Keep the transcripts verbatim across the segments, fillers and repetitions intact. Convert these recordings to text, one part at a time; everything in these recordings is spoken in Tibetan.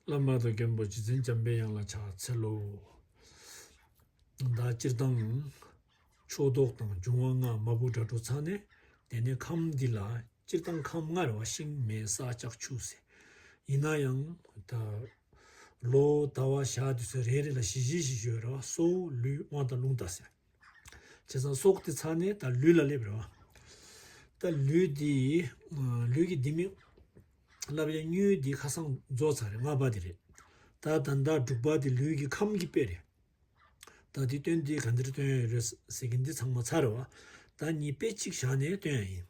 བླ་མ་དང་མགོན་པོ་རྗེ་བཙུན་འཇམ་པའི་དབྱངས་ལ་ཕྱག་འཚལ་ལོ། ད་སྤྱིར་བཏང་ཕྱོགས་རྟོགས་དང་འབྱུང་བ་ལྔ་མ་བུ་དགྲ་གྲོགས་ཚང་ནས། དེ་ནས་ཁམས་འདི་ལ་སྤྱིར་བཏང་ཁམས་ལྔ་རེད་བ། ཤིང་མེ་ས་ལྕགས་ཆུ་ཟེར། ཡིན་ན་ཡང་ད་ལོ་ཟླ་བ་ཞག་དུས་ཚོད་རེ་རེ་ལ་བཞི་བཞི་བཞི་བཞི་ཡོད་རེད་བ། སྲོག་ལུས་དབང་དང་རླུང་རྟ་ཟེར། བྱས་ཙང་སྲོག་དེ་ཚར་ནས་ད་ལུས་ལ་སླེབས་རེད་བ། ད་ལུས་འདི་ལུས་ཀྱི་ལྡེ་མིག་ལབ་ཡ་དངོས་འདི་ཁ་སང་རྫོགས་ཚར་རེད། ལྔ་པ་དེ་རེད། ད་ད་ལྟ་དྲུག་པ་དེ་ལུས་ཀྱི་ཁམས་ཀྱི་དཔེ་རེད། ད་དེ་སྟོན་དེ་ག་འདིར་སྟོན་ཡོད་རེད་ཟེར་གྱིན་འདི་ཚང་མ་ཚར་རེད་བ། ད་གཉིས་དཔེ་གཅིག་བཞག་ནས་སྟོན་ཡ་ཡིན།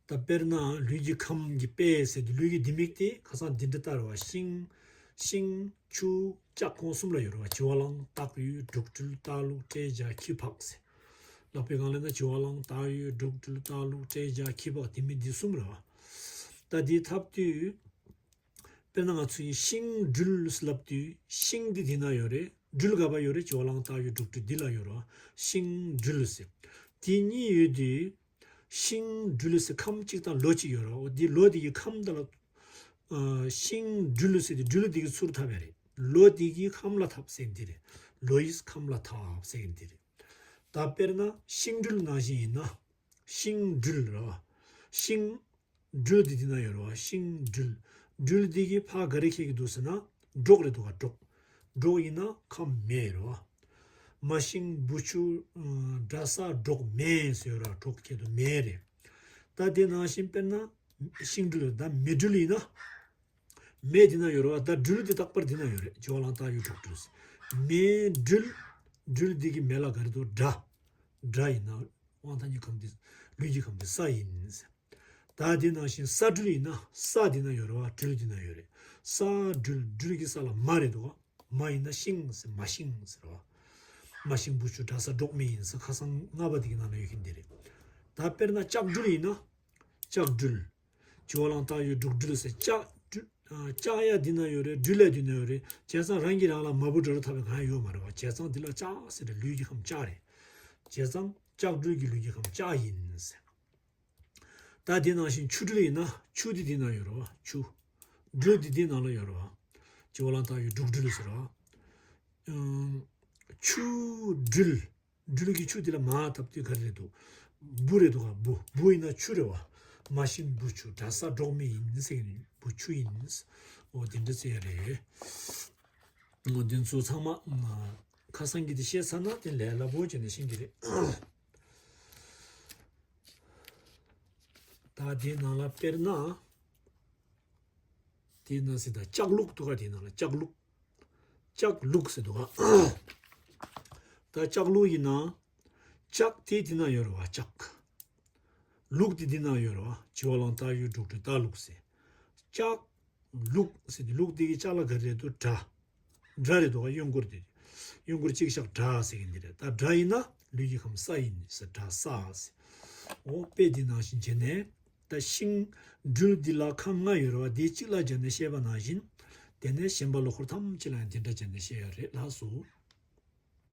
ད་དཔེར་ན་ལུས་ཀྱི་ཁམས་ཀྱི་དཔེ་ཟེར་དུས་ལུས་ཀྱི་ལྡེ་མིག་དེ་ཁ་སང་འདི་འདྲ་ལྟར་བ། ཤིང་ཤིང་ཆུ་ལྕགས་ཁོང་གསུམ་ལ་ཡོད་རེད་བ། བྱི་བ་གླང་སྟག་ཡུ་འབྲུག་སྦྲུལ་རྟ་ལུག་སྤྲེལ་རྒྱ་ཁྱི་ཕག་ཟེར། ལག་པའི་སྒང་ལ་ན་བྱི་བ་གླང་སྟག་ཡུ་འབྲུག་སྦྲུལ་རྟ་ལུག་སྤྲེལ་རྒྱ་ཁྱི་ཕག་ལྡེ་མིག་འདི་གསུམ་རེད་བ། ད་འདི་ཐབས་དུས་དཔེར་ན་ང་ཚོ་ཡི་ཤིང་སྦྲུལ་ལབ་དུས་ཤིང་འདི་འདི་ན་ཡོད་རེད། སྦྲུལ་ག་པ་ཡོད་རེད། བྱི་བ་གླང་སྟག་ཡུ་འབྲུག་སྦྲུལ་འདི་ལ་ཡོད་རེད་བ། ཤིང་སྦྲུལ་ཟེར། དེ་གཉིས་ཡོད་དུས་ཤིང་སྦྲུལ་ཟེར་ཁམས་གཅིག་དང་ལོ་གཅིག་ཡོད་རེད་བ། འོ་འདི་ལོ་འདི་གི་ཁམས་དང་ལ་ཨ་ཤིང་སྦྲུལ་ཟེར་དེ་སྦྲུལ་འདི་གི་ཚུར་འཐབ་ཡ་རེད། ལོ་འདི་གི་ཁམས་ལ་འཐབ་ཟེར་འདི་རེད། ལོ་ཡིས་ཁམས་ལ་འཐབ་ཟེར་འདི་རེད། ད་དཔེར་ན་ཤིང་སྦྲུལ་ནང་བཞིན་ཡིན་ན། ཤིང་སྦྲུལ་རེད་བ། ཤིང་སྦྲུལ་འདི་འདི་ན་ཡོད་རེད་བ། ཤིང་སྦྲུལ། སྦྲུལ་འདི་གི་ཕ་ག་རེ་ཁྱེད་ཀྱི་འདུག་ཟེར་ན་སྒྲོག་རེད་འདུག་ག་སྒྲོག་སྒྲོག་ཡིན་ན་ཁམས་མེ་རེད་བ། མ་ཤིང་བུ་ཆུ་དགྲ་ས་སྒྲོག་མེ་ཟེར་ཡོད་རེད་བ། སྒྲོག་ཁྱེད་དུ་མེ་རེད། ད་དེ་ནང་བཞིན་དཔེར་ན་ཤིང་སྦྲུལ་ད་མེ་སྦྲུལ་ཡིན་ན། མེ་འདི་ན་ཡོད་རེད་བ། ད་སྦྲུལ་འདི་རྟག་པར་འདི་ན་ཡོད་རེད། བྱི་བ་གླང་སྟག་ཡུ་འབྲུག་སྦྲུལ། མེ་སྦྲུལ། སྦྲུལ་འདི་གི་མེ་ལ་ག་རེ་འདུག་དགྲ། དགྲ་ཡིན་ན་དབང་ཐང་གི་ཁམས་འདི་ལུས་ཀྱི་ཁམས་འདི་ས་ཡིན། ད་དེ་ནང་བཞིན་ས་སྦྲུལ་ཡིན་ན་ས་འདི་ན་ཡོད་རེད་བ། སྦྲུལ་འདི་ན་ཡོད་རེད། ས་སྦྲུལ། སྦྲུལ་གྱི་ས་ལ་མ་རེད་འདུག་བ། མ་ཡིན་ན་ཤིང་ཟེར། མ་ཤིང་ཟེར་བ། མ་ཤིང་བུ་ཆུ་དགྲ་ས་སྒྲོག་མེ་ཡིན་ཟེར། ཁ་སང་ལྔ་པ་འདི་གི་ནང་ལ་ཡོད་མཁན་འདི་རེད། ད་དཔེར་ན་ལྕགས་སྦྲུལ་ཡིན་ན། ལྕགས་སྦྲུལ། བྱི་བ་གླང་སྟག་ཡུ་འབྲུག་སྦྲུལ་ཟེར། ལྕགས་སྦྲུལ། ཨ། ལྕགས་ཡ་འདི་ན་ཡོད་རེད། སྦྲུལ་ཡ་འདི་ན་ཡོད་རེད། བྱས་ཙང་རང་གིས་རང་ལ་མ་བུ་དགྲ་གྲོགས་འཐབ་པའི་གང་ཡང་ཡོད་མ་རེད་བ། བྱས་ཙང་འདི་ལ་ལྕགས་ཟེར་རེད། ལུས་ཀྱི་ཁམས་ལྕགས་རེད། བྱས་ཙང་ལྕགས་སྦྲུལ་གྱི་ལུས་ཀྱི་ཁམས་ལྕགས་ཡིན་ཟེར། ད་དེ་ནང་བཞིན་ཆུ་སྦྲུལ་ཡིན་ན་ཆུ་འདི་འདི་ན་ཡོད་རེད་བ། ཆུ། སྦྲུལ་འདི་འདི་ནང་ལ་ཡོད་རེད་བ། བྱི་བ་གླང་སྟག་ཡུ་འབྲུག་སྦྲུལ་ཟེར་བ། ཨང་། ཆུ་སྦྲུལ། སྦྲུལ་གྱི་ཆུ་དེ་ལ་མ་བཏབ་དུས་ག་རེ་རེད་འདུག་བུ་རེད་འདུག་ག་བུ། བུ་ཡིན་ན་ཆུ་རེད་བ། མ་ཤིང་བུ་ཆུ་དགྲ་ས་སྒྲོག་མེ་ཡིན་ཟེར་གྱི་བུ་ཆུ་ཡིན། འོ་དེ་འདྲ་ཟེར་ཡ་རེད། འོ་དེ་ཚོ་ཚང་མ་ཁ་སང་གི་དེ་བཤད་ཚར་ན་དེ་ལས་སླ་པོ་བྱས་ནས་ཤེས་ཀྱི་རེད། ད་དེའི་ནང་ལ་དཔེར་ན། དེའི་ནང་ཟེར་ད་ལྕགས་ལུག་འདུག་ག་དེའི་ནང་ལ་ལྕགས་ལུག་ལྕགས་ལུག་ཟེར་འདུག་ག་ད་ལྕགས་ལུག་ཡིན་ན། ལྕགས་དེ་དེ་ན་ཡོད་རེད་བ། ལྕགས། ལུག་དེ་དེ་ན་ཡོད་རེད་བ། བྱི་བ་གླང་སྟག་ཡུ་འབྲུག་སྦྲུལ་རྟ་ལུག་ཟེར། ལྕགས་ལུག་ཟེར་དུས་ལུག་དེ་གི་ལྕགས་ལ་ག་རེ་རེད་འདུག་དགྲ། དགྲ་རེད་འདུག་ག་གཡོན་སྐོར་དེ། གཡོན་སྐོར་གཅིག་བཞག་དགྲ་ཟེར་གྱི་འདི་རེད། ད་དགྲ་ཡིན་ན་ལུས་ཀྱི་ཁམས་ས་ཡིན་ཟེར། དགྲ་ས་ཟེར། འོ་དཔེ་འདི་ནང་བཞིན་བྱས་ནས། ད་ཤིང་སྦྲུལ་འདི་ལ་ཁམས་ལྔ་ཡོད་རེད་བ། འདི་གཅིག་ལ་སྦྱར་ནས་བཤད་པ་ནང་བཞིན། དེ་ནས་གཞན་པ་ལོ་འཁོར་ཐམས་ཅད་ལ་ཡང་དེ་འདྲ་སྦྱར་ནས་བཤད་ཡ་རེད། ལགས་སོ།